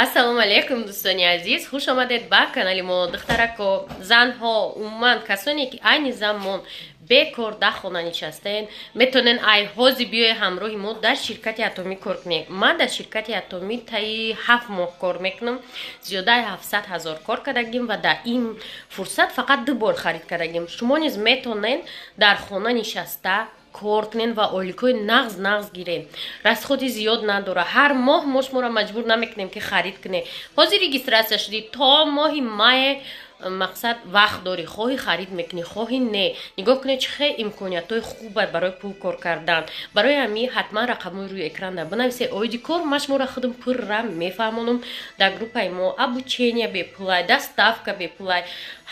Ассалому алайкум, дӯстони азиз, хуш омадед ба канали мо. Духтарако, занҳо, умуман касоне ки айни замон бекор дар хона нишастаен, метавонен ай ҳози биёе ҳамроҳи мо дар ширкати Атомӣ кор кунед. Ман дар ширкати Атомӣ таи 7 моҳ кор мекунам, зиёдаи 700 000 кор кардагим ва дар ин фурсат фақат ду бор харид кардагим. Шумо низ метавонен дар хона нишаста кор кунен ва ойликҳои нағз нағз гирен. Расходи зиёд надора. Ҳар моҳ мо шуморо маҷбур намекунем, ки харид кунед. Ҳозир регистрация шудӣ, то моҳи мае мақсад вақт дорӣ, хоҳӣ харид мекунӣ, хоҳӣ не. Нигоҳ кунед, чӣ хел имкониятҳои хуб барои пул кор кардан. Барои ҳамин ҳатман рақамҳои рӯи экран бинависед. Оиди кор ман шуморо худам пурра мефаҳмонам. Дар группаи мо обучения бепулай, доставка бепулай,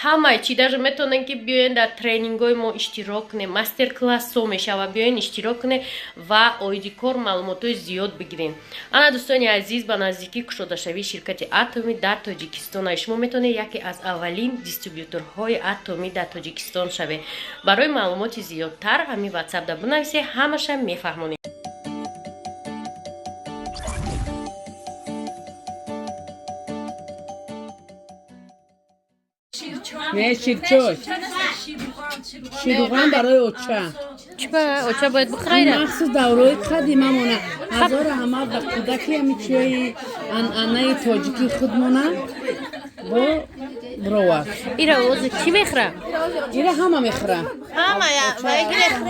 ҳамаи чи. Даже метавонед, ки биёен дар тренингҳои мо иштирок кунед, мастер-классҳо мешава, биёен иштирок кунед ва оиди кор маълумотҳои зиёд бигиред. Ана, дӯстони азиз, ба наздикӣ кушодашавии ширкати Атомӣ дар Тоҷикистон, шумо метавонед яке аз аввалин дистрибюторҳои Атомӣ дар Тоҷикистон шавед. Барои маълумоти зиёдтар ҳамин ватсапда бинависед, ҳамаша мефаҳмонед. Не, ширчой, шируған барои оча. Чиба оча бояд бихӯрайда? Махсус даврои қадимамона. Ҳазор раҳмат ба кӯдаки ҳами чиёи анъанаи тоҷикии худмона бо бировард. Ира ози кӣ мехӯра? Ира ҳама мехӯра. Ҳама вай гирехт.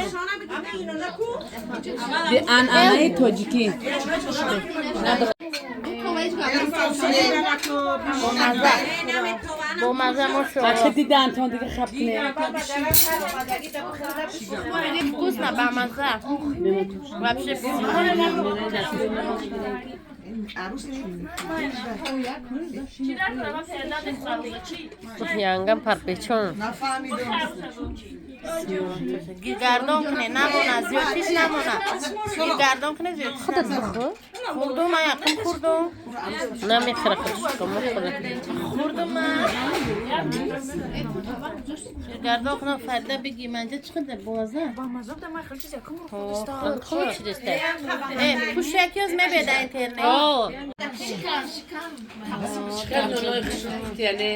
Анъанаи тоҷикӣ. Бомаза. Бомаза, мошалло. Бача, дидантон дига хаб кунед. Вкусно, бамаза. Вообще вкусно. Янгам парпечон. Гиргардон куне, намона, зиёдтиш намона. Гиргардон куне, зиёд. Худат бихӯр. Хурдум, ман якум хурдум. Намехӯра худшко, мухӯра. Хурдум ман. Гиргардон кунам, Фарида биги, манҷа чӣ қадар бомаза. Хуб шудеста. Э, пӯшакиёз мебиёд дар интернет. О, Чикар нонои хушрӯ, яъне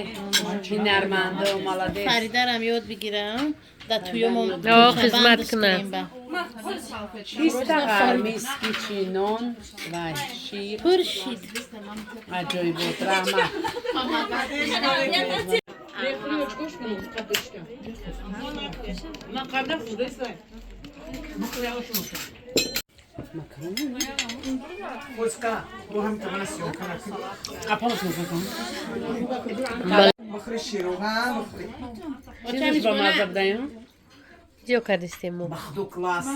ҳунармандо, молодец. Фаридарам ёд бигирам. Дар туёмон О, хизмат кунад. Чиста ғармиски чи нон ва шир. Пуршид. Аҷоибот, раҳмат. Польска, бо ҳам тавона съёмка накунӣ. Бихӯри шируған, бихӯри. Чизаш ба мазза будаем? Видео кардистем мо. Бахду класс.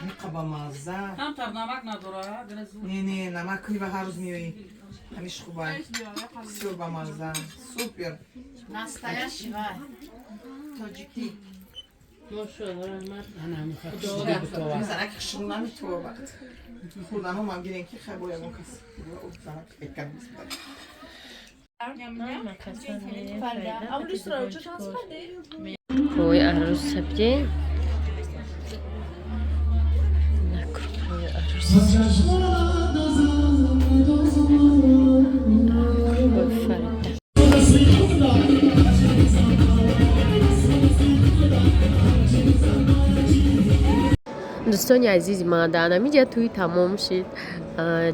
Миқа ба мазза. Камтар намак надора. Не, не, намак кунӣ ва ҳар рӯз меоӣ. Ҳамиш хуба. Бисёр ба мазза. Супер. Настоящий вай. Тоҷикӣ. Мошалло, раҳмат. Занаки хушрӯ наметува вақт. Хурдано мам гирем, ки хай бо ягон кас. Занак экан. Кӯи арӯс сабде. Накрупои арӯс. Кӯи Фарида. Дӯстони азизи ман, дар ҳамиҷа тӯй тамом шид.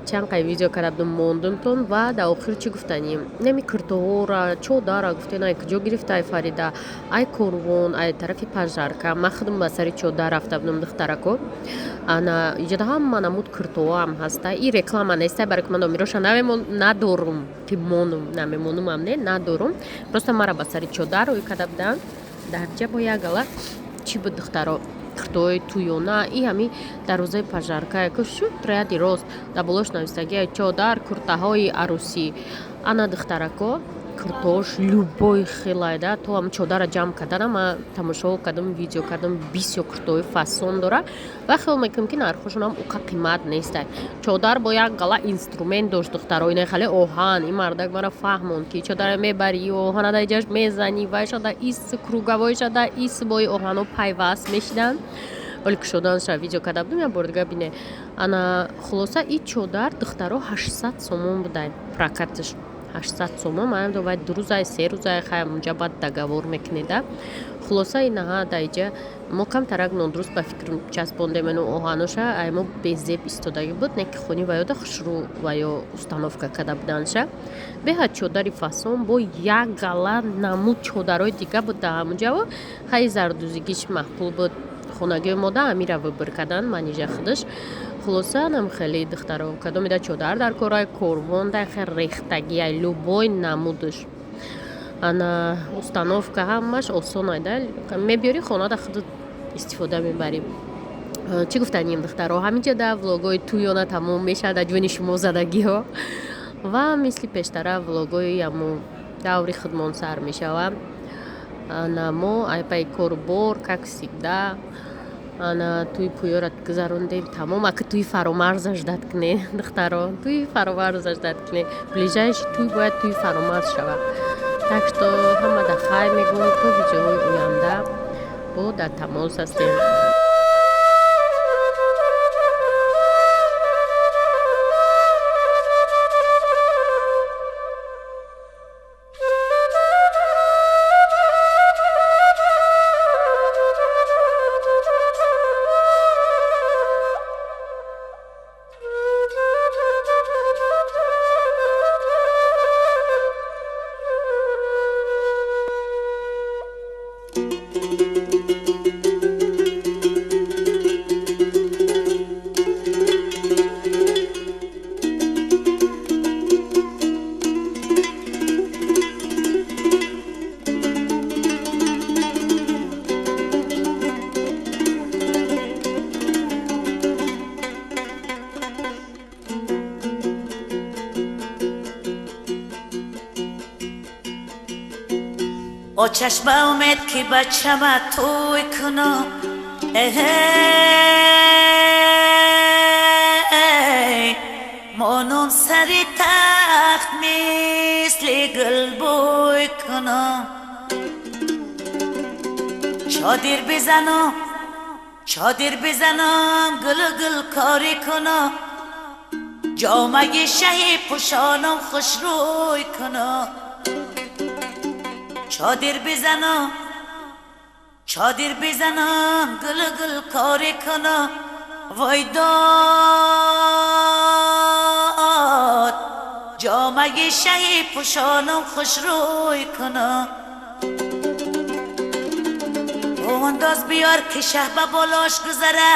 Чанд қай видео карда будум, мондумтон. Ва дар охир чӣ гуфтанем? Нами киртоҳора, чодара гуфтен, ай куҷо гирифта, ай Фарида? Ай Корвон, ай тарафи Пажарка. Ман худам ба сари чодар рафта будум, духтарако. Ана иҷода ҳама намуд киртоҳоам ҳаста. И реклама неста, барои ки ман номероша намемон, надорум, ки монум, намемонумам, не, надорум. Просто мара ба сари чодар рӯй карда буданд. Дар ҷа бо як гала чӣ буд, духтаро? Киртоҳои тӯёна и ҳами дарвозаи Пажарка ку шуд, ряди рост, дар болош навистагия чодар, куртаҳои арӯсӣ. Ана, духтарако, куртаҳош любой хелайда. То ҳам чодара ҷамъ кардана ман тамошо кардам, видео кардам. Бисёр куртаҳои фасон дора ва хиёл мекунам, ки нархошонам уқа қимат нестай. Чодар бо як гала инструмент дошт, духтаро, ина хеле оҳан. Ин мардак мара фаҳмонд, ки чодара мебарӣ, оҳана дар ҷаш мезанӣ, вайшада ис круговойшада ис бои оҳано пайваст мешиданд. Оли кушоданша видео карда будем, як бор дига бине. Ана, хулоса, и чодар, духтаро, 800 сомон будай прокатш, 800 сомон. Манам вай 2 рӯзай, 3 рӯзай, хай унҷа баъд договор мекунеда. Хулоса, инаҳа даиҷа мо камтарак нодуруст ба фикр часпондем, эну оҳаноша ай мо безеб истодагӣ буд, не ки хони ваёда хушрӯ ваё установка карда буданша. Беҳад чодари фасон, бо як гала намуд чодарои дига буд дар ҳамунҷаво. Хай, зардӯзигиш маъқул буд, хонагиҳои мода амира выбор кардан, манижа худаш. Хулоса, нам хеле, духтаро, кадомида чодар дар корай корвон дай хел рехтагиай, любой намудаш, ана установка ҳамаш осон айда, мебиёри хонада, худат истифода мебарӣ. Чӣ гуфтанем, духтаро, ҳаминҷа да влогои тӯёна тамом мешавад, ҷони шумо задагиҳо, ва мисли пештара влогои аму даври худмон сар мешавад. Ана мо айпаи корубор, как всегда, ана тӯи пӯёра гузарондем, тамом. Ака тӯи Фаромарза ждать кне, духтаро, тӯи Фаромарза ждать кне. Ближайший тӯй бояд тӯи Фаромарз шавад. Так что ҳамада хайр мегӯм, то видеоҳои оянда бо дар тамос ҳастем. Очаш ба умед ки бачама тӯй кунам, монум сари тахт мисли гулбӯй кунам, чодир бизанам, чодир бизанам, гулу гулкорӣ кунам, ҷомаи шаҳӣ пӯшонам, хушрӯй кунам, чодир бизанам, чодир бизанам, гулу гулкорӣ кунам, вой дод, ҷомаи шаҳӣ пӯшонам, хушрӯй кунам. Повандоз биёр ки шаҳ ба болош гузара,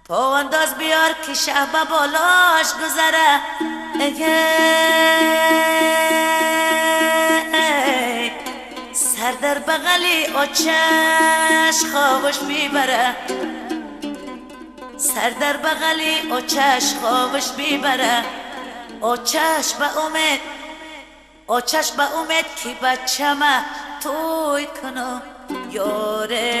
повандоз биёр ки шаҳ ба болош гузара, сар дар бағали очаш хобаш мебара, сар дар бағали очаш хобаш мебара, очаш ба умед, очаш ба умед ки бачама тӯй кунам ёре.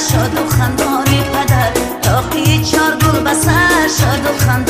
Шоду хандони падар, тоқи чор гул ба сар, шоду хандони.